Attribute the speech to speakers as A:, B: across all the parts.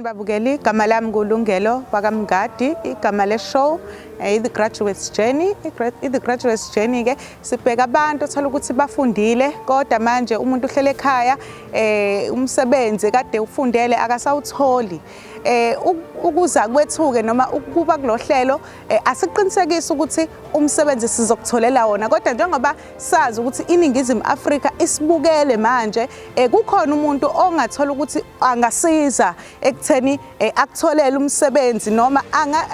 A: Babukeli, igama lami nguLungelo wakaMngadi, igama le-show i-The Graduates Journey. I-The Graduates Journey ke sibheka abantu othola ukuthi bafundile kodwa manje umuntu uhlele ekhaya, umsebenzi kade ufundele akasawutholi. Ukuza kwethuke noma ukuba kulohlelo, asiqinisekise ukuthi umsebenzi sizokutholela wona, kodwa njengoba sazi ukuthi iNingizimu Afrika isibukele manje, kukhona umuntu ongathola ukuthi angasiza ekutheni akutholele umsebenzi noma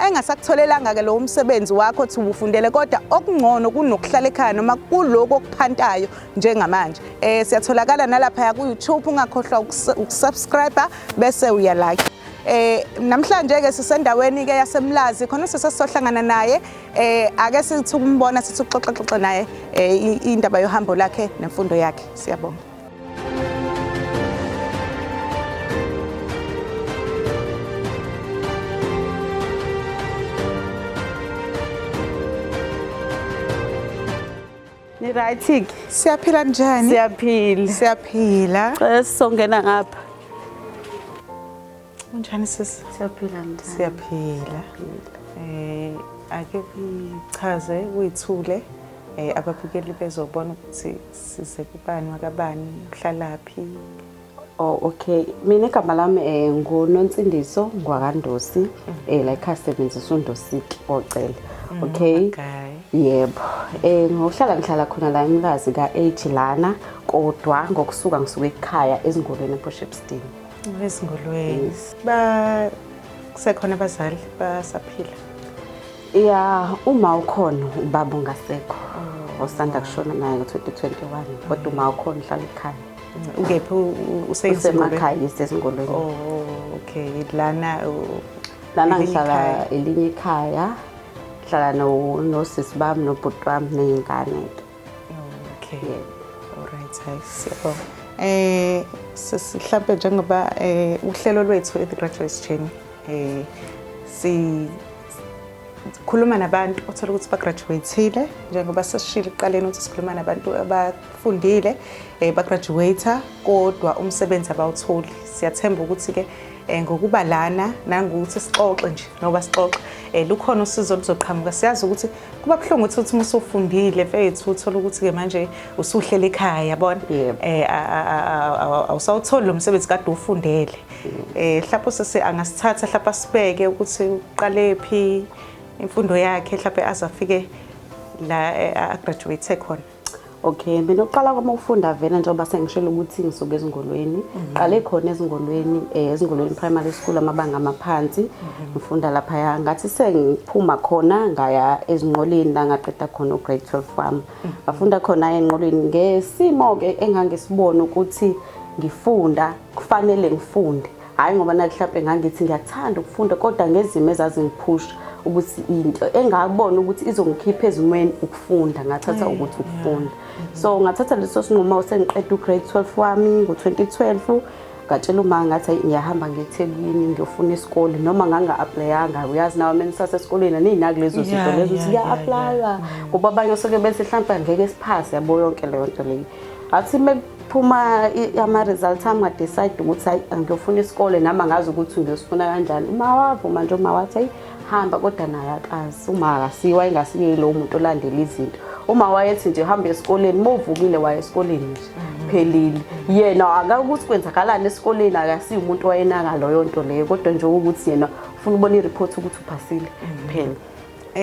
A: engasakutholelanga ke lowo msebenzi wakho othi ubufundele, kodwa okungcono kunokuhlala ekhaya noma kuloko okuphantayo njengamanje. Siyatholakala nalapha ku YouTube, ungakhohlwa ukusubscribe bese uyalike. Namhlanje ke sisendaweni ke yaseMlazi, khona sesizohlangana naye, ake sithi ukumbona, sithi uxoxa xoxa naye indaba yohambo lakhe nemfundo yakhe. Siyabonga.
B: Ni right ke?
A: Siyaphila, njani?
B: Siyaphila.
A: Siyaphila.
B: Cela sizongena ngapha.
A: Unjani sisi?
B: Siyaphila mntana.
A: Siyaphila. Ake uchaze, uyithule, ababukeli bezobona ukuthi size kubani wakabani, uhlalaphi.
B: Oh okay. Mina igama lami nguNonsindiso ngwakaNdosi. La ekhaya sisebenzisa uNdosi ocela. Okay.
A: Okay.
B: Yebo. Ngokuhlala ngihlala khona la eMlazi ka-8 lana, kodwa ngokusuka ngisuka ekhaya eZingolweni ePort Shepstone.
A: EZingolweni.
B: Yes.
A: Ba kusekhona abazali basaphila?
B: Ya, uma ukhona, ubaba ungasekho. Osanda kushona naye ngo-2021, kodwa uma ukhona uhlala ekhaya.
A: Ukephi? Usezingolweni?
B: Usemakhaya, isezingolweni.
A: Oh okay, lana
B: Lana
A: elinye
B: ngihlala
A: ikhaya.
B: Elinye ikhaya. Ngihlala no nosisi bami nobhuti wami ney'ngane.
A: Okay.
B: Yebo.
A: Alright, hayi siyabonga. Mhlambe njengoba uhlelo lwethu e-The Graduates Journey, si khuluma nabantu othola ukuthi bagraduateile, njengoba sesishilo ekuqaleni ukuthi sikhuluma nabantu abafundile, bagraduate kodwa umsebenzi abawutholi. Siyathemba ukuthi ke ngokuba lana nangokuthi sixoxe nje, ngoba sixoxe, lukhona usizo oluzoqhamuka. Siyazi ukuthi kuba buhlungu ukuthi uma usufundile mfethu uthola ukuthi ke manje usuhlela ekhaya, yabona, awusawutholi lo msebenzi kade ufundele. Mhlawumbe sese angasithatha mhlawumbe asibeke ukuthi uqale phi imfundo yakhe, mhlawumbe aze afike la agraduate khona.
B: Okay, mina uqala kwami ukufunda vele, njengoba sengishilo ukuthi ngisuka eZingolweni. Qale khona eZingolweni, eZingolweni Primary School, amabanga amaphansi. Ngifunda lapha, ngathi sengiphuma khona ngaya eZinqoleni la ngaqeda khona ugrade 12 wami. Ngafunda khona eNqoleni ngesimo ke engangisibona ukuthi ngifunda kufanele ngifunde. Hayi ngoba nathi mhlawumbe ngangithi ngiyakuthanda ukufunda, kodwa ngezimo ezazingiphusha ukuthi into engabona ukuthi izongikhipha ezimweni ukufunda, ngathatha ukuthi ukufunda. So ngathatha leso sinqumo sengiqeda ugrade 12 wami ngo-2012. Ngatshela uma ngathi, "Hayi, ngiyahamba ngeThekwini ngiyofuna isikole," noma nganga-applyanga. Uyazi nawe mina usasesikoleni aninaki lezo zinto lezo ukuthi kuya-applywa, ngoba abanye osuke bethi mhlawumbe angeke siphase, yabo, yonke leyo nto leyo. Athi mekuphuma ama-result ami ngadecide ukuthi hayi, angiyofuna isikole, nami angazi ukuthi ngiyosifuna kanjani. Uma wavuma nje uma wathi, "Hayi, hamba," kodwa naye akazi, uma akasiyo, wayengasiye lowo muntu olandela izinto. Uma wayethi nje hamba esikoleni, uma uvukile waye esikoleni nje, phelile. Yena akakuthi kwenzakalani esikoleni, akasiye umuntu owayenaka leyo nto leyo, kodwa nje ukuthi yena ufuna ukubona i-report ukuthi uphasile phela.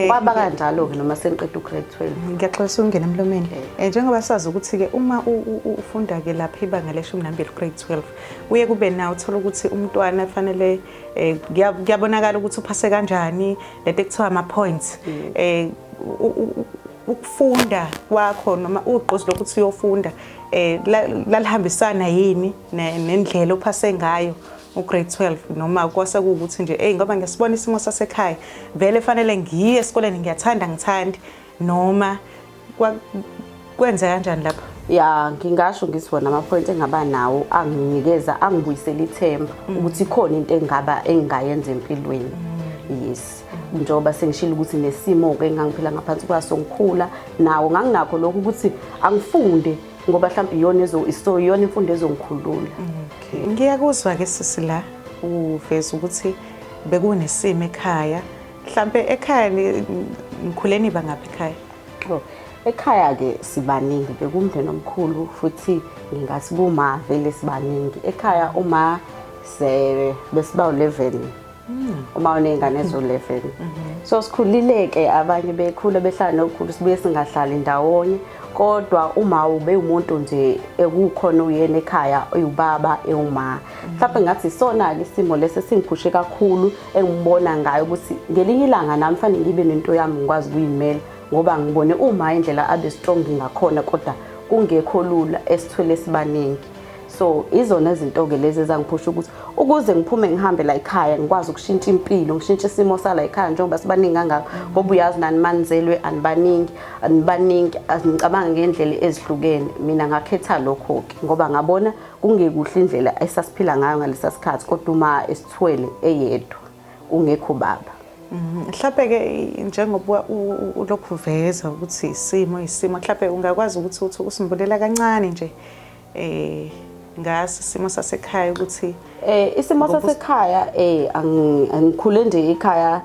B: Kwaba kanjalo-ke noma sengiqeda ugrade 12.
A: Ngiyaxolisa ukungena emlomeni. Njengoba sazi ukuthi-ke uma ufunda-ke lapha ibanga leshumi nambili, grade 12, kuye kube nawo uthola ukuthi umntwana fanele kuyabonakala ukuthi uphase kanjani, lento ekuthiwa ama-points. Ukufunda kwakho noma ugqozi lokuthi uyofunda lalihambisana yini nendlela ophase ngayo ugrade 12, noma kwase kuwukuthi nje, hey, ngoba ngiyasibona isimo sasekhaya, vele fanele ngiye esikoleni, ngiyathanda ngithandi, noma kwenze kanjani lapho?
B: Ya, ngingasho ngithi wona ama-point engaba nawo anginikeza, angibuyisela ithemba ukuthi ikhona into engaba engingayenza empilweni. Yes, njengoba sengishilo ukuthi nesimo-ke engangiphila ngaphansi kwaso ngikhula nawo, nganginakho lokho ukuthi angifunde ngoba mhlawumbe iyona so iyona imfundo ezongikhulula.
A: Okay. Ngiyakuzwa ke sisi la. Uveza ukuthi bekunesimo ekhaya. Mhlambe ekhaya nikhule niba ngaphi ekhaya?
B: Oh, ekhaya-ke sibaningi, bekumndeni omkhulu futhi ngingathi kuma vele sibaningi. Ekhaya uma se besiba u-11, uma uney'ngane eziwu-11. So sikhulile-ke, abanye bekhula behlala nokhulu, sibuye singahlali ndawonye, kodwa uma ube umuntu nje ekukhona uyena ekhaya, eyubaba ewuma. Mhlawumbe ngathi isona-ke isimo lesi esingiphushe kakhulu, engibona ngayo ukuthi ngelinye ilanga nami fanele ngibe nento yami, ngikwazi ukuyimela, ngoba ngibone uma indlela abe strong ngakhona, kodwa kungekho lula esithwele sibaningi. So izona izinto-ke lezi ezangiphusha ukuthi ukuze ngiphume ngihambe la ekhaya, ngikwazi ukushintsha impilo, ngishintshe isimo sala ekhaya njengoba sibaningi kangaka, ngoba uyazi nani manizelwe anibaningi, anibaningi, ngicabanga ngendlela ezihlukene. Mina ngakhetha lokho-ke ngoba ngabona kungekuhle indlela esasiphila ngayo ngalesa sikhathi, kodwa uma esithwele eyedwa kungekho baba.
A: Mhlawumbe-ke njengoba ulokhu uveza ukuthi isimo, mhlawumbe ungakwazi ukuthi uthi usimbulela kancane nje ngaso isimo sasekhaya ukuthi
B: Isimo sasekhaya, angikhule nje ekhaya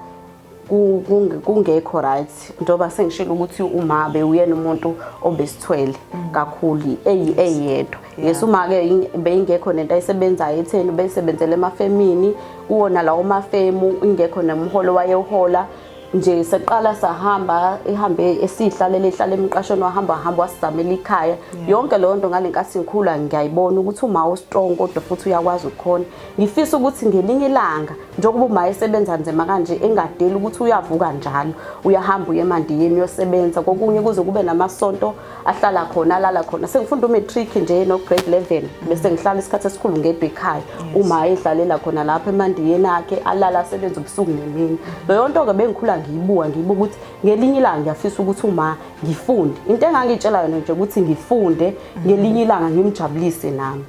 B: kungekho right, njengoba sengishilo ukuthi uma bewuyena umuntu obesithwele kakhulu eyedwa. Yes, uma ke beyingekho nento ayisebenzayo etheni, ubeyisebenzela emafemini, kuwona lawo mafemu ingekho nemholo wayewuhola nje. Seqala sahamba, ihambe esihlalele ehlala emqashweni, wahamba hamba wasizamela ikhaya. Yonke leyo nto ngale nkathi ngikhula ngiyayibona ukuthi uma u-strong kodwa futhi uyakwazi ukukhona. Ngifisa ukuthi ngelinye ilanga njengoba uma esebenza nzima kanje, engadeli ukuthi uyavuka njalo uyahamba uye emandiyeni uyosebenza, kokunye kuze kube namasonto ahlala khona, alala khona. Sengifunda u-matric nje no grade 11, bese ngihlala isikhathi esikhulu ngedwa ekhaya, uma edlalela khona lapho emandiyeni akhe, alala asebenza ubusuku nemini. Leyo nto-ke bengikhula ngiyibuka, ngiyibuka ukuthi ngelinye ilanga ngiyafisa ukuthi uma ngifunde, into engangiyitshela yona nje ukuthi ngifunde ngelinye ilanga ngimjabulise nami.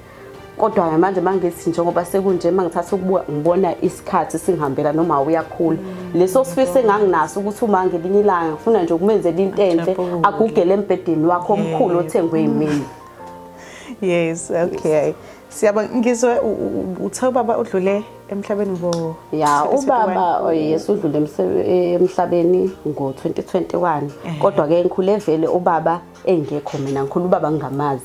B: Kodwa-ke manje mangithi njengoba sekunje, uma ngithatha ukubuka ngibona isikhathi singihambela noma uyakhula, leso sifiso enganginaso ukuthi uma ngelinye ilanga ngifuna nje ukumenzela into enhle,
A: Ajabule.
B: agugele embhedeni wakho omkhulu othengwe yimina.
A: Yes, okay, siyabonga. Ngizwe uthe ubaba udlule emhlabeni ngo
B: Ya,
A: 2021.
B: ubaba, oh yes, udlule emhlabeni ngo-2021, kodwa ke ngikhule vele ubaba engekho. Mina ngikhula ubaba ngingamazi.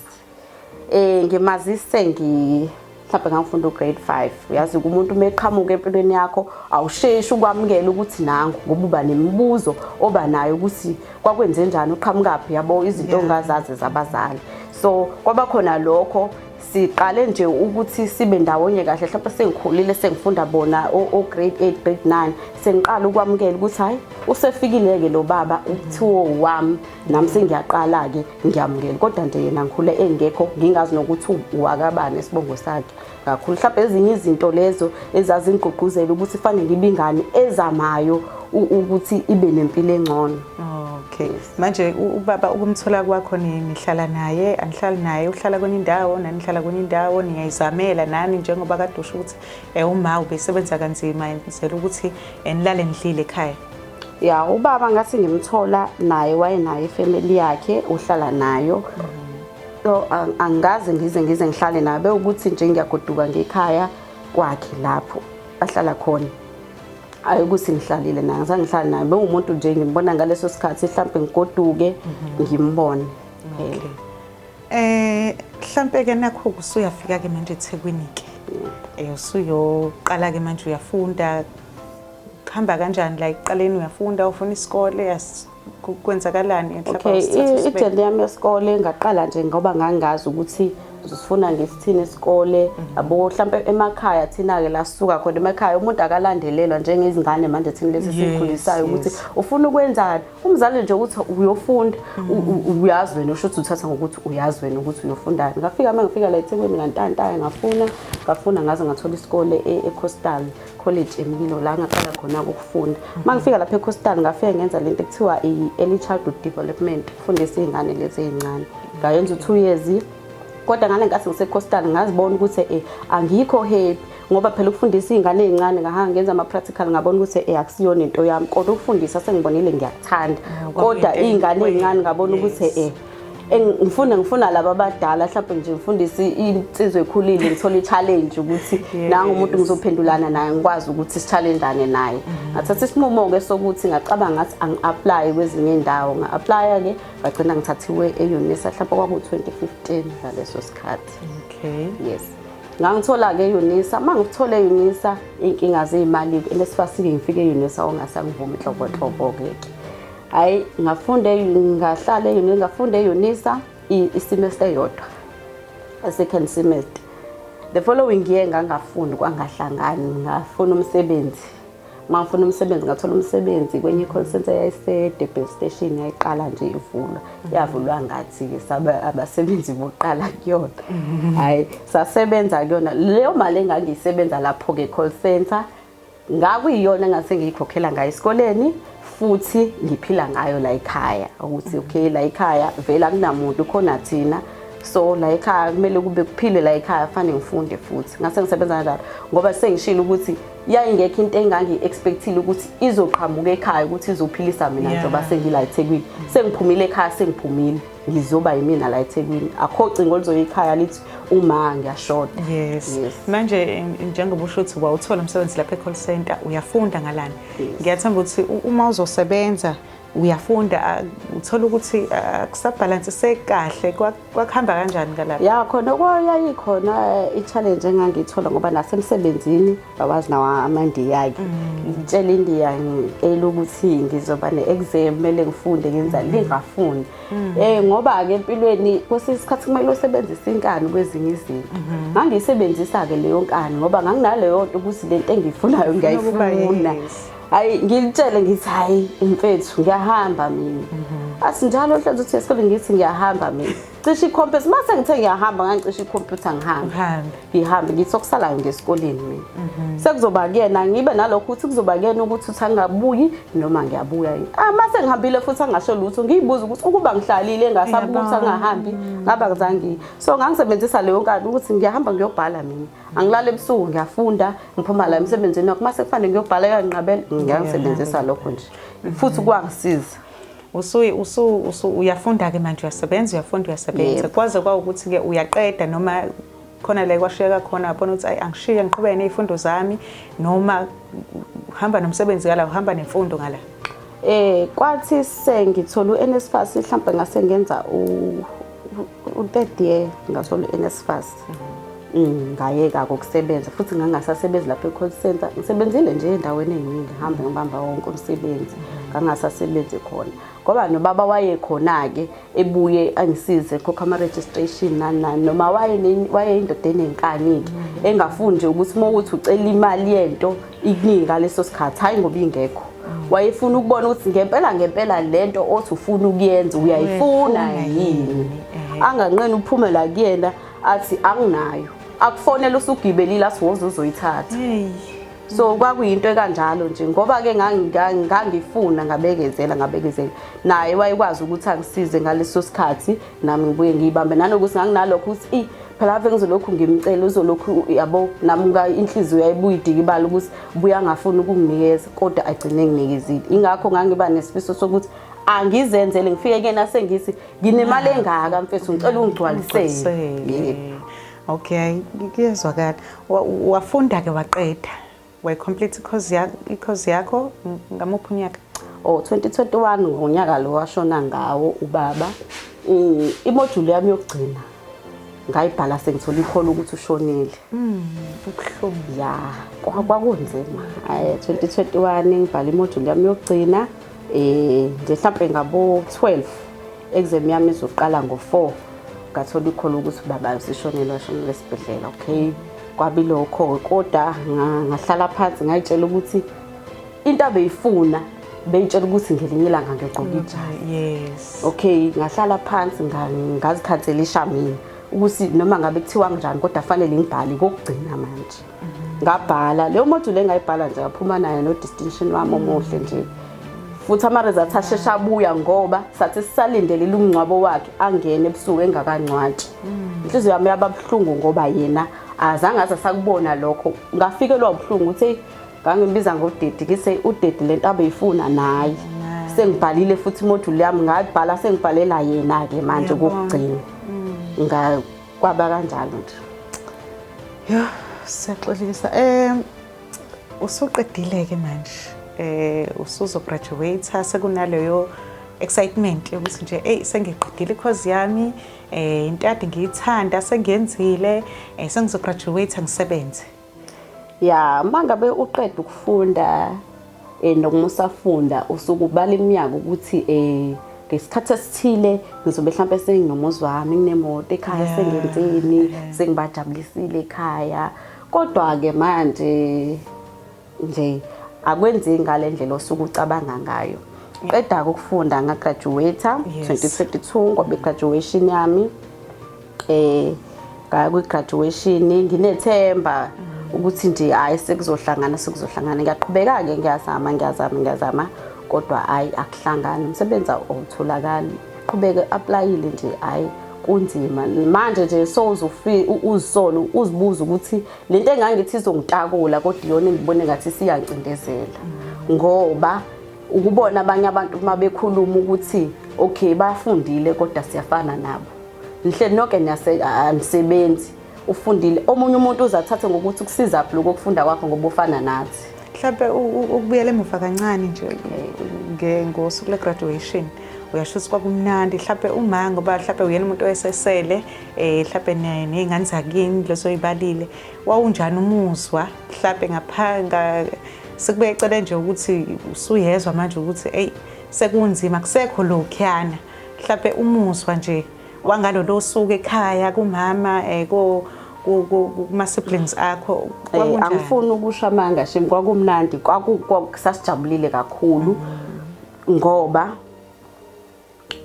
B: Ngimazise ngi mhlawumbe ngangifunda u-grade 5. Uyazi umuntu uma eqhamuka empilweni yakho awusheshi ukwamukela ukuthi nangu, ngoba uba nemibuzo oba nayo ukuthi kwakwenze njani, uqhamukaphi, yabo, izinto ongazazi zabazali. So kwaba khona lokho, siqale nje ukuthi sibe ndawonye kahle mhlawumbe sengikhulile, sengifunda bona o-grade 8, grade 9, sengiqala ukwamukela ukuthi hayi, usefikile-ke lo baba ukuthiwa wami, nami sengiyaqala-ke ngiyamukela. Kodwa nje yena ngikhule engekho, ngingazi nokuthi uwakabani esibongo sakhe kakhulu. Mhlawumbe ezinye izinto lezo ezazingigqugquzela ukuthi fanele ngibe ingane ezamayo ukuthi ibe nempilo engcono.
A: Okay. Manje ubaba ukumthola kwakho, nihlala naye, anihlali naye, uhlala kwenye indawo, nani nihlala kwenye indawo, niyayizamela nani njengoba kade usho ukuthi uma ubesebenza kanzima enzela ukuthi nilale nidlile ekhaya.
B: Ya, ubaba ngathi ngimthola naye wayenayo ifamily yakhe, uhlala nayo. So angikaze ngize ngihlale naye, bewukuthi nje ngiyagoduka ngekhaya kwakhe lapho ahlala khona. Ayi ukuthi ngihlalile naye, ngizange ngihlale naye, bewumuntu nje ngimbona ngaleso sikhathi, mhlampe ngigoduke ngimbone.
A: Okay. Mhlampe ke nakho usuyafika ke manje eThekwini ke. Usuyoqala ke manje uyafunda. Kuhamba kanjani la ekuqaleni, uyafunda, ufuna isikole, kwenzakalani? Mhlawumbe
B: Okay,
A: awusithathe usibeke.
B: I-journey yami yesikole ngaqala nje ngoba ngangazi ukuthi ngizosifuna ngesithini isikole, yabo. Mhlampe emakhaya thina-ke la sisuka khona emakhaya umuntu akalandelelwa njengezingane manje thina lesi esiyikhulisayo ukuthi ufuna ukwenzani, umzali nje ukuthi uyofunda, uyazi wena, usho ukuthi uthatha ngokuthi uyazi wena ukuthi uyofundani. Ngafika, uma ngifika la eThekwini ngantantaya, ngafuna ngafuna ngaze ngathola isikole e-Coastal College eMilo, la ngaqala khona ukufunda. Uma ngifika lapha e-Coastal ngafika ngenza lento ekuthiwa i-early childhood development, ukufundisa iy'ngane lezi ey'ncane. Ngayenza u-2 years, kodwa ngale nkathi ngise-Coastal ngazibona ukuthi angikho happy, ngoba phela ukufundisa iy'ngane ey'ncane, ngahamba ngenza ama-practical, ngabona ukuthi akusiyona into yami, kodwa ukufundisa sengibonile ngiyakuthanda, kodwa
A: kwakuyinto
B: iy'ngane
A: enkulu.
B: ey'ncane ngabona ukuthi Ngifuna laba abadala, mhlawumbe nje ngifundise insizwa ekhulile, ngithole i-challenge ukuthi nangu umuntu ngizophendulana naye, ngikwazi ukuthi si-challenge-ane naye. Ngathatha isinqumo-ke sokuthi ngacabanga ngathi angi-apply kwezinye iy'ndawo. Nga-applya-ke, ngagcina ngithathiwe e-UNISA, mhlawumbe kwaku-2015 ngaleso sikhathi. Yes, ngangithola-ke e-UNISA. Uma ngithole e-UNISA, iy'nkinga zey'mali-ke, NSFAS-ke, ngifike e-UNISA ongasangivumi nhlobo nhlobo-ke ke. Hhayi, ngafunda, ngahlala e-UNISA, ngafunda e-UNISA i-semester eyodwa, a-second semester. The following year ngangafundi, kwangahlangani, ngafuna umsebenzi. Uma ngifuna umsebenzi, ngathola umsebenzi kwenye i-call center yayise-Durban Station, yayiqala nje ivulwa, yavulwa ngathi-ke saba abasebenzi bokuqala kuyona. Hhayi, sasebenza kuyona. Leyo mali engangiyisebenza lapho-ke call center ngakuyiyona engase ngiyikhokhela ngayo esikoleni, futhi ngiphila ngayo la ekhaya, ukuthi okay, la ekhaya vele akunamuntu, khona thina, so la ekhaya kumele kube kuphile, la ekhaya fanele ngifunde futhi. Ngase ngisebenza kanjalo ngoba sengishilo ukuthi yayingekho into engangi-expectile ukuthi izoqhamuka ekhaya ukuthi izophilisa mina njengoba sengila eThekwini. Sengiphumile ekhaya, sengiphumile, ngizoba yimina la eThekwini, akho cingo oluzoya ekhaya lithi uma ngiyashoda.
A: Yes. Manje njengoba usho ukuthi wawuthola umsebenzi lapha e-call center, uyafunda ngalana. Ngiyathemba ukuthi uma uzosebenza uyafunda, uthola ukuthi akusabhalansiseki kahle. Kwakuhamba kanjani ngalapho?
B: Ya, khona kwayayikhona i-challenge engangiyithola ngoba nasemsebenzini bawazi nawo amaNdiya-ke. Ngitshela iNdiya, ngicela ukuthi ngizoba ne-exam, kumele ngifunde, ngenza lingafuni. Ngoba-ke empilweni kwesinye isikhathi kumele usebenzise inkani kwezinye izinto. Ngangiyisebenzisa-ke leyo nkani ngoba nganginaleyo nto ukuthi lento engiyifunayo ngiyayifuna. Hayi, ngilitshele ngithi hayi mfethu, ngiyahamba mina. Athi njalo hlezi uthi esikoleni, ngithi ngiyahamba mina. Cishe ikhompyutha, mase ngithe ngiyahamba, ngangicishe ikhompyutha ngihambe.
A: Uhambe.
B: Ngihambe ngithi okusalayo ngesikoleni mina. Sekuzoba kuyena, ngibe nalokho ukuthi kuzoba kuyena ukuthi uthi angabuyi noma ngiyabuya yini. Ah, mase ngihambile futhi angasho lutho, ngiyibuza ukuthi ukuba ngihlalile ngasabuka ukuthi angahambi ngaba ngizangi. So ngangisebenzisa leyo nkani ukuthi ngiyahamba ngiyobhala mina. Angilala ebusuku ngiyafunda, ngiphuma la emsebenzini wakho mase kufanele ngiyobhala, uyanqabela, ngiyangisebenzisa lokho nje. Futhi kwangisiza.
A: Usu uyafunda ke manje, uyasebenza, uyafunda, uyasebenza. Kwaze kwawukuthi ke uyaqeda noma khona la kwashiyeka khona, wabona ukuthi ayi, angishiye ngiqhubeke nezifundo zami, noma uhamba nomsebenzi ngala, uhamba nemfundo ngala?
B: Kwathi sengithola uNSFAS, mhlawumbe ngase ngenza u third year, ngathola uNSFAS. Ngayeka ukusebenza futhi ngangasasebenzi lapho e-call center. Ngisebenzile nje endaweni ey'ningi, ngihambe ngibamba wonke umsebenzi. Ngangasasebenzi khona ngoba nobaba wayekhona-ke, ebuye angisize khokha ama-registration nani nani, noma wayeyindoda enenkani-ke, engafuni nje ukuthi uma ukuthi ucela imali yento ikuningi ngaleso sikhathi, hhayi ngoba ingekho. Wayefuna ukubona ukuthi ngempela ngempela lento othi ufuna ukuyenza uyayifuna
A: Uyayifuna
B: yini.
A: yini,
B: Anganqeni uphumela kuyena athi anginayo, akufonele usugibelile, athi woza uzoyithatha. So kwakuyinto ekanjalo nje, ngoba-ke ngangifuna, ngabekezela, ngabekezela, naye wayekwazi ukuthi angisize ngaleso sikhathi, nami ngibuye ngiyibambe, nanokuthi nganginalokho ukuthi i phela ave ngizolokhu ngimcela, uzolokhu yabo, nami inhliziyo yayibuye idikibala ukuthi buye angafuni ukunginikeza, kodwa agcine enginikezile. Ingakho ngangiba nesifiso sokuthi angizenzele, ngifike kuyena sengithi nginemali engaka mfethu, ngicela ungigcwalisele.
A: Ungigcwalisele.
B: Yebo.
A: Okay, kuyezwakala. Wafunda ke waqeda, wayi-complete i-course yakho ngamuphi unyaka?
B: Oh, 2021, ngonyaka lo washona ngawo ubaba. Imodule yami yokugcina ngayibhala sengithola i-call ukuthi ushonile.
A: Ubuhlungu.
B: Ya, kwakunzima. 2021 ngibhala imodule yami yokugcina, nje mhlawumbe ngabo 12, exam yami izoqala ngo4, ngathola i-call ukuthi ubaba usishonele, washonela esibhedlela. Okay, kwabilokho kodwa ngahlala phansi ngayitshela ukuthi into abeyifuna, beyitshela ukuthi ngelinye ilanga ngiyogqoka ijazi. Okay, ngahlala phansi ngazikhanselisha mina ukuthi noma ngabe kuthiwa kanjani kodwa fanele ngibhale kokugcina manje. Ngabhala leyo module engayibhala nje, ngaphuma nayo no distinction wami omuhle nje, futhi ama-results asheshe abuya ngoba sathi sisalindelile umngcwabo wakhe, angene ebusuku engakangcwatshi. Inhliziyo yami yaba buhlungu ngoba yena azange aze sakubona lokho. Ngafikelwa ubuhlungu ukuthi hey, ngangimbiza ngodedi, ngise udedi, lento abeyifuna naye. Sengibhalile futhi i-module yami, ngabhala sengibhalela yena-ke manje kokugcina. Kwaba kanjalo nje.
A: Yo, siyaxolisa. Usuqedile-ke manje. Usuzo-graduate, sekunaleyo excitement yokuthi nje ey sengiqedile i-course yami, into kade ngiyithanda sengiyenzile, sengizo-graduate ngisebenze.
B: Ya, uma ngabe uqeda ukufunda noma usafunda usuke ubala iminyaka ukuthi ngesikhathi esithile ngizobe mhlampe senginomuzi wami, nginemoto ekhaya, sengenzeni, sengibajabulisile ekhaya. Kodwa-ke manje nje akwenzeki ngale ndlela osuke ucabanga ngayo. Qeda ukufunda nga-graduate 2022, ngoba i-graduation yami ngaya kwi-graduation nginethemba ukuthi nje hhayi sekuzohlangana sekuzohlangana. Ngiyaqhubeka-ke ngiyazama ngiyazama ngiyazama, kodwa hhayi akuhlangani, umsebenzi awutholakali. Qhubeke apply-ile nje, hhayi kunzima manje nje. Uzisole uzibuza ukuthi lento engangithi izongitakula kodwa iyona engibone ngathi siyangcindezela, ngoba ukubona abanye abantu uma bekhuluma ukuthi okay bafundile kodwa siyafana nabo, nihleli nonke anisebenzi, ufundile. Omunye umuntu uzathatha ngokuthi kusiza phi lokho ukufunda kwakho ngoba ufana nathi.
A: Mhlawumbe ukubuyela emuva kancane nje ngosuku le-graduation, uyasho ukuthi kwakumnandi. Mhlawumbe uma ngoba mhlawumbe uyena umuntu oyesesele, mhlawumbe ney'ngane zakini lezo oy'balile, wawunjani umuzwa mhlawumbe ngaphanga sekube ecele nje ukuthi usuyezwa manje ukuthi eyi sekunzima, kusekho lokhuyana, mhlawumbe umuzwa nje wangalolo suku ekhaya kumama, kuma-siblings akho, kwakunjani?
B: Angifuni ukusho amanga shame, kwakumnandi, sasijabulile kakhulu ngoba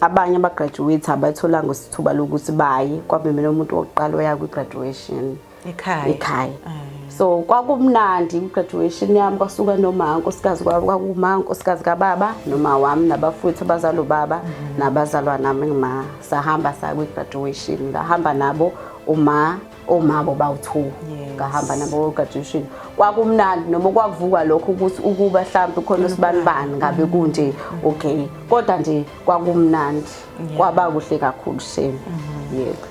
B: abanye aba-graduate abatholanga isithuba lokuthi baye, kwabe mina umuntu wokuqala oya kwi-graduation
A: ekhaya.
B: Ekhaya. So kwakumnandi i-graduation yami, kwasuka noma unkosikazi, kwakuma unkosikazi kababa noma wami nabafowethu abazalwa ubaba nabazalwa nami ngima, sahamba saya kwi-graduation, ngahamba nabo uma omabo bawu-two. Ngahamba nabo graduation, kwakumnandi noma kwakuvuka lokho ukuthi ukuba mhlawumbe khona usibanibani ngabe kunje, okay, kodwa nje kwakumnandi, kwaba kuhle kakhulu shame, yebo.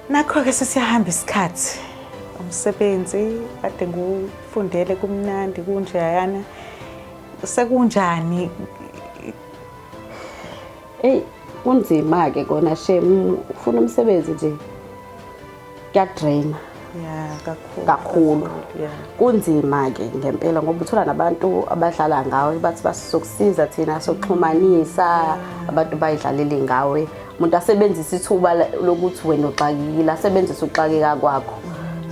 A: Nakho-ke sesiyahamba isikhathi, umsebenzi kade ngiwufundele kumnandi kunjeyana, sekunjani?
B: Eyi kunzima-ke kona shame, ufuna umsebenzi nje kuyadraina.
A: Ya, kakhulu.
B: Kakhulu. Kunzima-ke ngempela ngoba uthola nabantu abadlala ngawe, bathi basizokusiza thina sokuxhumanisa, abantu bayidlalele ngawe, umuntu asebenzise ithuba lokuthi wena uxakekile, asebenzise ukuxakeka kwakho.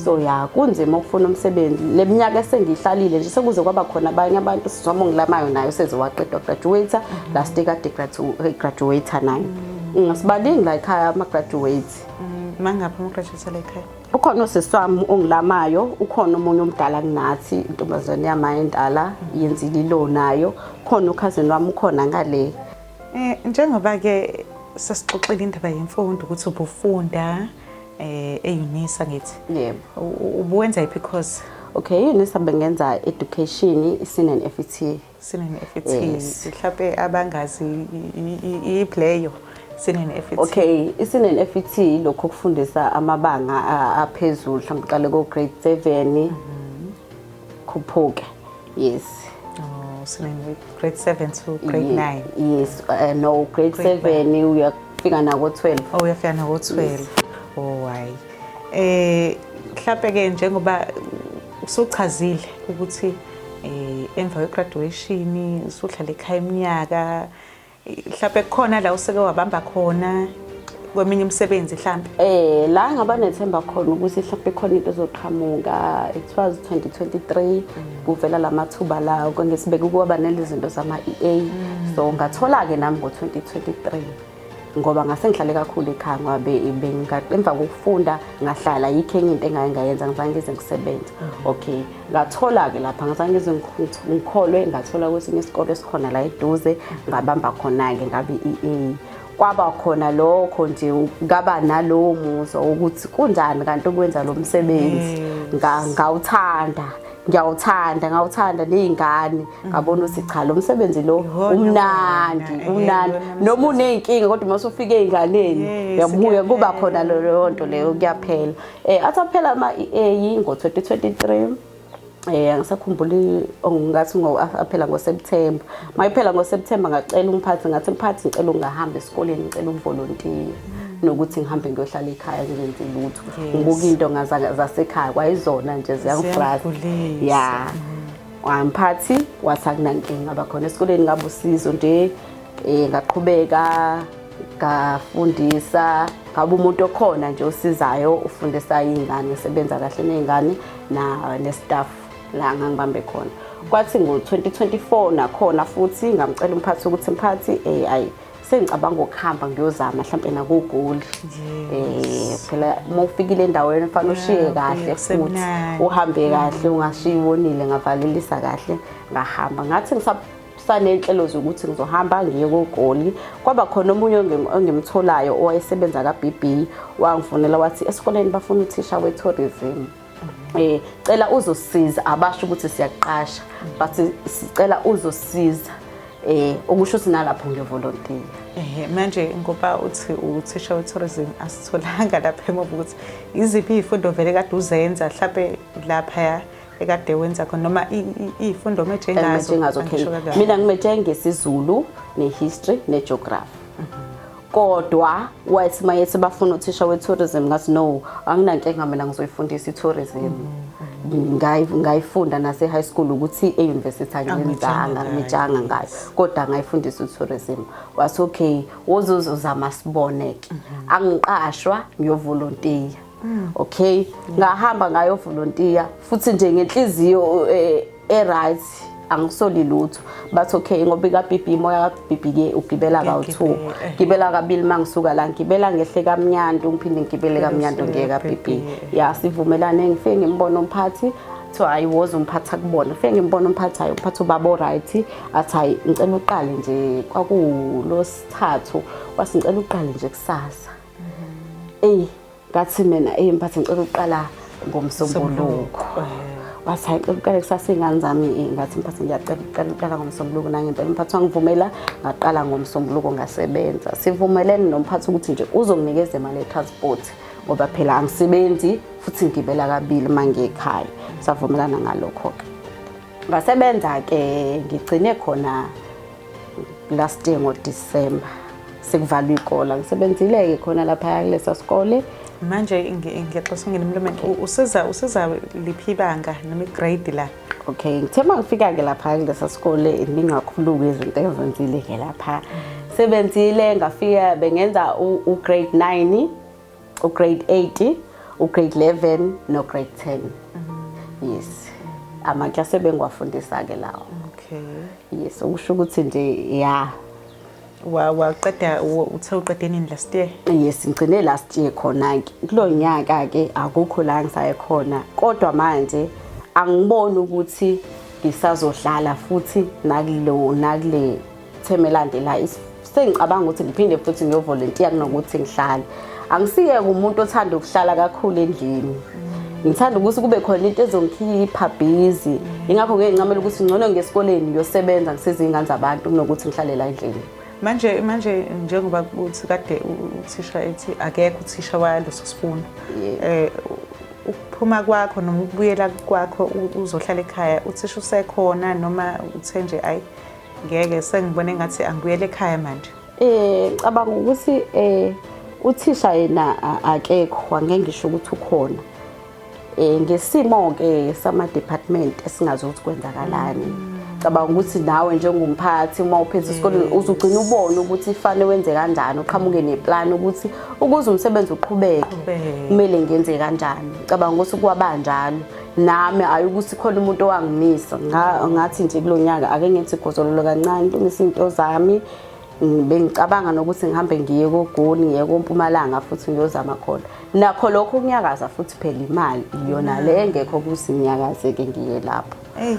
B: So ya, kunzima ukufuna umsebenzi le minyaka esengiyihlalile nje, sekuze kwaba khona abanye abantu sizwama ongilamayo nayo seze waqeda graduate last year, kade graduate nayo. Sibaningi la ekhaya ama-graduate.
A: Mangaphi ama-graduate ala ekhaya?
B: Ukhona usisi wami ongilamayo, ukhona omunye omdala kunathi, intombazane yami endala yenzile ilo nayo, khona ukhazini wami ukhona ngale.
A: Njengoba ke sesixoxile indaba yemfundo ukuthi ubufunda e-UNISA ngithi.
B: Yebo.
A: Ubuwenza yiphi course?
B: Okay, UNISA bengenza education, SEN and FET.
A: SEN and FET.
B: Yes.
A: Mhlawumbe abangazi ipleyo SEN and FET.
B: Okay, i-SEN and FET lokho kufundisa amabanga aphezulu, mhlawumbe uqale ko grade 7 khuphuke. Yes.
A: Oh, SEN and grade 7 to grade 9.
B: Yes, no, grade
A: Grade
B: 7 uyafika nako 12.
A: Oh, uyafika nako 12. Oh, hayi. Mhlawumbe ke njengoba usuchazile ukuthi emva kwe-graduation usuhlala ekhaya iminyaka, mhlawumbe kukhona la useke wabamba khona kweminye imisebenzi mhlawumbe?
B: La ngaba nethemba khona ukuthi mhlawumbe khona into ezoqhamuka, it was 2023 kuvela lamathuba la ngesibeke kwaba nalezinto zama EA, so ngathola ke nami ngo-2023 ngoba ngase ngihlale kakhulu ekhaya ngoba emva kokufunda ngahlala, yikho enye into engaye ngayenza, ngizange ngize ngisebenze. Okay, ngathola ke lapha, ngizange ngize ngikholwe, ngathola kwesinye isikole esikhona la eduze, ngabamba khona ke ngabe i-EA. Kwaba khona lokho nje, ngaba nalowo muzwa ukuthi kunjani kanti ukwenza lo msebenzi, ngawuthanda. Ngiyawuthanda, ngawuthanda ney'ngane, ngabona ukuthi cha, lo msebenzi lo
A: Iwona
B: umnandi,
A: wona,
B: umnandi.
A: iwona.
B: Noma uney'nkinga kodwa uma usufika ey'nganeni, uyabuya kuba
A: kuyaphela.
B: Khona leyo nto leyo, kuyaphela. Athi aphela ama-EA ngo-2023, angisakhumbuli, ngathi aphela ngoSeptember. Mayiphela ngoSeptember, ngacela umphathi, ngathi, "Mphathi, ngicela ungahamba esikoleni, ngicela ukuvolontiya nokuthi ngihambe ngiyohlala ekhaya ngingenzi lutho." Ngibuka into zasekhaya kwayizona nje ziyangifrasa.
A: Ziyangigulisa.
B: Ya, wamphathi wathi akunankinga, ngaba khona esikoleni, ngabe usizo nje, ngaqhubeka ngafundisa, ngabe umuntu okhona nje osizayo, ufundisa iy'ngane, ngisebenza kahle ney'ngane na ne-staff la ngangibambe khona. Kwathi ngo-2024 nakhona futhi ngamcela umphathi ukuthi, "Mphathi, ayi, sengicabanga ukuhamba ngiyozama mhlampe nakuGoli." Phela uma ufikile endaweni kufanele ushiye kahle futhi
A: kusemnandi.
B: Uhambe kahle, ungashiyi wonile. Ngavalelisa kahle, ngahamba. Ngathi ngisaney'nhlelo zokuthi ngizohamba ngiye koGoli, kwaba khona omunye engimtholayo owayesebenza ka-BB, wangifonela wathi esikoleni bafuna uthisha we-tourism, cela uzosiza. Abasho ukuthi siyaqasha, but sicela uzosiza, okusho ukuthi nalapho ngiyovolontiya.
A: Manje ngoba uthi uthisha we-tourism, asitholanga lapha emuva ukuthi iziphi iy'fundo vele kade uzenza mhlampe laphaya ekade wenza khona, noma iy'fundo omeje ngazo?
B: Njengazo, okay.
A: Angisho kanjalo.
B: Mina ngimeje ngesiZulu, ne-history, ne-geography, kodwa wathi mayethi bafuna uthisha we-tourism, ngathi no, anginankinga, mina ngizoyifundisa i-tourism. Ngayifunda nase-high school, ukuthi e-university angiyenzanga,
A: Angimejanga.
B: Angimejanga ngayo, kodwa ngayifundisa i-tourism. Wathi okay, wozozozama sibone-ke. Angiqashwa, ngiyovolontiya. Okay, ngahamba ngayovolontiya futhi nje ngenhliziyo e-right, angisoli lutho. Bathi okay, ngoba ika-BB, moya ka-BB ke ugibela kawu-two.
A: Ngiyagibela, eh.
B: Gibela kabili uma ngisuka la, ngibela ngehle kaMnyandu, ngiphinde ngigibele kaMnyandu ngiye ka-BB. Ya, sivumelane, ngifike ngimbone umphathi, kuthiwa hayi, woza umphathi akubona. Ngifike ngimbone umphathi, hayi, umphathi ubaba o-right, athi hayi, ngicela uqale nje. Kwakuwulosithathu, wathi ngicela uqale nje kusasa. Eyi, ngathi mina, eyi mphathi, ngicela ukuqala ngoMsombuluko. Wathi hayi, ngicela uqale kusasa, iy'ngane zami. Ngathi mphathi, ngiyacela ukuqala uqala ngoMsombuluko. Nangempela umphathi wangivumela, ngaqala ngoMsombuluko, ngasebenza. Sivumelene nomphathi ukuthi nje uzonginikeza imali ye-transport, ngoba phela angisebenzi futhi ngigibela kabili uma ngiye ekhaya. Savumelana ngalokho-ke, ngasebenza-ke, ngigcine khona last year ngoDisemba sekuvalwa iy'kole. Ngisebenzile-ke khona laphaya kulesa sikole.
A: Manje ngiyaxolisa ungene emlomeni. Usiza liphi ibanga noma i-grade la?
B: Okay, ngithe uma ngifika-ke lapha kulesa sikole, ningakhuluki izinto engizenzile-ke lapha. Sebenzile, ngafika bengenza u-grade 9, u-grade 8, u-grade 11 no-grade 10. Yes, amaklasi ebengiwafundisa-ke lawo. Yes, okusho ukuthi nje ya.
A: Waqeda, uthe uqede nini last year?
B: Yes, ngigcine last year khona-ke. Kulo nyaka-ke akukho la ngisaye khona, kodwa manje angiboni ukuthi ngisazohlala futhi nakulo nakule term elandelayo. Sengicabanga ukuthi ngiphinde futhi ngiyovolontiya kunokuthi ngihlale. Angisiyeke umuntu othanda ukuhlala kakhulu endlini, ngithanda ukuthi kube khona into ezongikhipha busy. Ingakho ngeke ngincamela ukuthi ngcono ngesikoleni ngiyosebenza, ngisize iy'ngane zabantu, kunokuthi ngihlale la endlini.
A: Manje njengoba uthi kade uthisha ethi akekho uthisha waleso sifundo, ukuphuma kwakho noma ukubuyela kwakho uzohlala ekhaya, uthisha usekhona, noma uthe nje ayi, ngeke, sengibone ngathi angibuyele ekhaya manje?
B: Ngicabanga ukuthi uthisha yena akekho, angeke ngisho ukuthi ukhona. Ngesimo ke sama department esingazi ukuthi kwenzakalani. Cabanga ukuthi nawe njengomphathi uma uphethe isikole uzugcina ubone ukuthi fanele wenze kanjani, uqhamuke neplan ukuthi ukuze umsebenzi uqhubeke
A: Uqhubeke.
B: Kumele ngenze kanjani. Cabanga ukuthi kwabanjalo. Nami ayi ukuthi khona umuntu owangimisa. Ngathi nje kulonyaka ake ngithi gozololo kancane, ngilungise izinto zami. Bengicabanga nokuthi ngihambe ngiye koGoli, ngiye koMpumalanga futhi ngiyozama khona. Nakho lokho ukunyakaza futhi phela imali iyona le engekho ukuthi nginyakaze-ke ngiye lapho.
A: Eyi.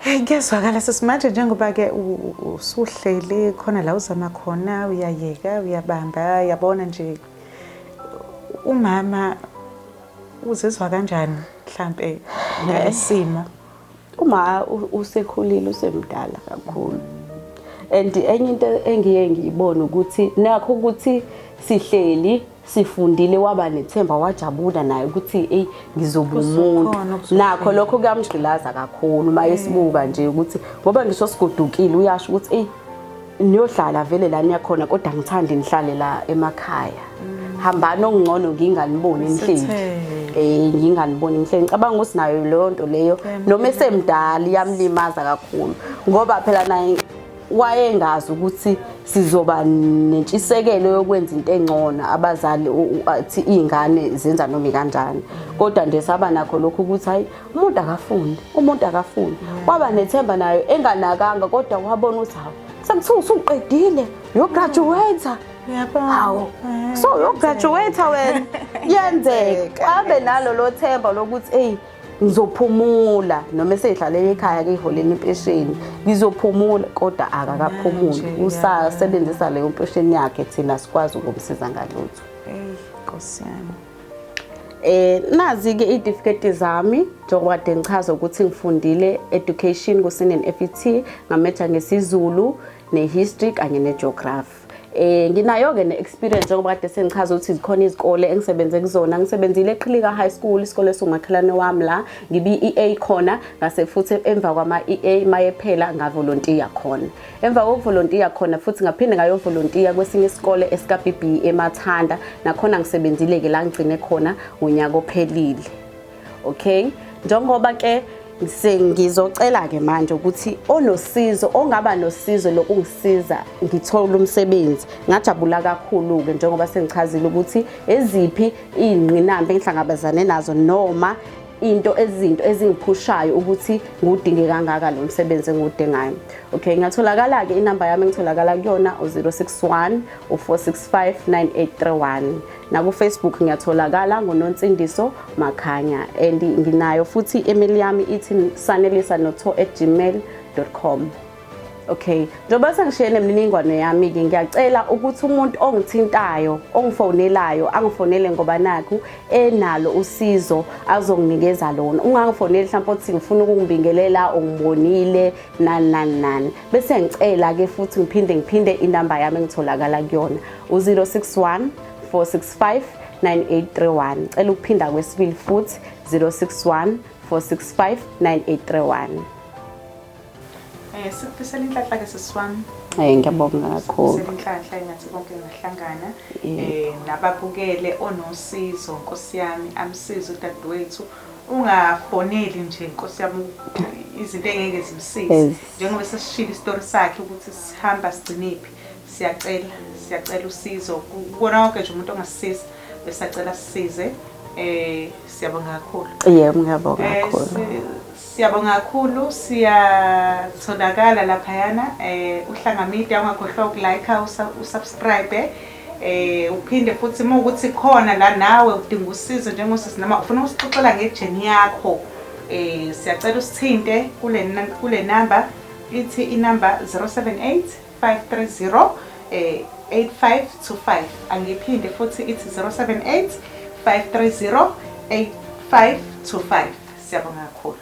A: Hey, kuyazwakala sesimanje njengoba-ke usuhleli khona la uzama khona, uyayeka, uyabamba, yabona nje, umama uzizwa kanjani mhlampe? Ngalesimo.
B: Uma usekhulile, usemdala kakhulu, and enye into engiye ngiyibone ukuthi nakho ukuthi sihleli sifundile, waba nethemba, wajabula naye ukuthi eyi, ngizoba umuntu.
A: Kuzokhona okuzophila.
B: Nakho lokho kuyamgqilaza kakhulu uma esibuka nje ukuthi ngoba ngisho sigodukile, uyasho ukuthi eyi, niyohlala vele la niyakhona, kodwa ngithande nihlale la emakhaya, hambani, okungcono nginganiboni nihleli.
A: Sithele.
B: Nginganiboni ngihleli. Ngicabanga ukuthi nayo leyo nto leyo, noma esemdala, iyamlimaza kakhulu, ngoba phela naye wayengazi ukuthi sizoba nentshisekelo yokwenza into engcono. Abazali athi iy'ngane zenza noma ikanjani, kodwa nje saba nakho lokhu ukuthi hayi, umuntu akafundi, umuntu akafundi. Waba nethemba nayo enganakanga, kodwa wabona ukuthi hawu, sekuthiwa usuqedile, uyograduate.
A: Uyabona?
B: Hawu, so uyograduate wena, yenzeka. Wabe nalo lo themba lokuthi eyi, ngizophumula noma eseyihlalele ekhaya ke iholeni impesheni, ngizophumula, kodwa akakaphumuli.
A: Manje,
B: Usasebenzisa leyo mpesheni yakhe, thina sikwazi ukumsiza ngalutho.
A: Eyi, Nkosi yami.
B: Nazi ke izitifiketi zami, njengoba kade ngichaza ukuthi ngifundile education ku Senior FET, ngameja ngesiZulu nehistory kanye negeography. Nginayo ke ne-experience, njengoba kade sengichaza ukuthi zikhona izikole engisebenze kuzona. Ngisebenzile eQhilika High School, isikole esingumakhelwane wami la, ngibi EA khona, ngase futhi emva kwama EA mayephela ngavolontiya khona. Emva kokuvolontiya khona futhi ngaphinde ngayovolontiya kwesinye isikole esika BB eMathanda, nakhona ngisebenzile ke la ngigcine khona ngonyaka ophelile. Okay, njengoba ke sengizocela ke manje ukuthi onosizo, ongaba nosizo lokungisiza ngithole umsebenzi, ngajabula kakhulu ke njengoba sengichazile ukuthi eziphi izingqinamba engihlangabezane nazo noma into ezinto ezingiphushayo ukuthi ngudinge kangaka lo msebenzi engiwudingayo. Okay, ngingatholakala ke, inamba yami engitholakala kuyona u-061 u-465 9831. Naku-Facebook ngiyatholakala ngoNonsindiso Makhanya, and nginayo futhi i-email yami, ithi sanelisa.to@gmail.com. Okay, njengoba sengishiye nemininingwane yami-ke, ngiyacela ukuthi umuntu ongithintayo, ongifonelayo, angifonele ngoba nakhu enalo usizo azonginikeza lona. Ungangifoneli mhlawumbe uthi ngifuna ukungibingelela, ungibonile, nani nani nani. Bese ngicela-ke futhi ngiphinde inamba yami engitholakala kuyona, u-061 465 9831. Cela ukuphinda kwesibili futhi, 061 465 9831.
A: Sikufisela inhlanhla ke, sisi wami.
B: Ngiyabonga kakhulu.
A: Sikufisela inhlanhla, engathi konke kungahlangana. Nababukele, onosizo, Nkosi yami, amsize udadewethu. Ungafoneli nje, Nkosi yami, izinto engeke zimsize. Njengoba sesishilo isitori sakhe ukuthi sihamba sigciniphi. Siyacela, siyacela usizo. Kubona wonke nje umuntu ongasisiza, besacela sisize. Siyabonga kakhulu.
B: Yebo, ngiyabonga kakhulu.
A: Siyabonga kakhulu, siyatholakala laphayana Uhlanga Media. Ungakhohlwa ukulike, usubscribe, uphinde futhi uma ukuthi khona la nawe udinga usizo njengosisi noma ufuna usixoxela ngejourney yakho, siyacela usithinte kule number, ithi inamba 078 530 8525. Angiphinde futhi, ithi 078 530 8525. Siyabonga kakhulu.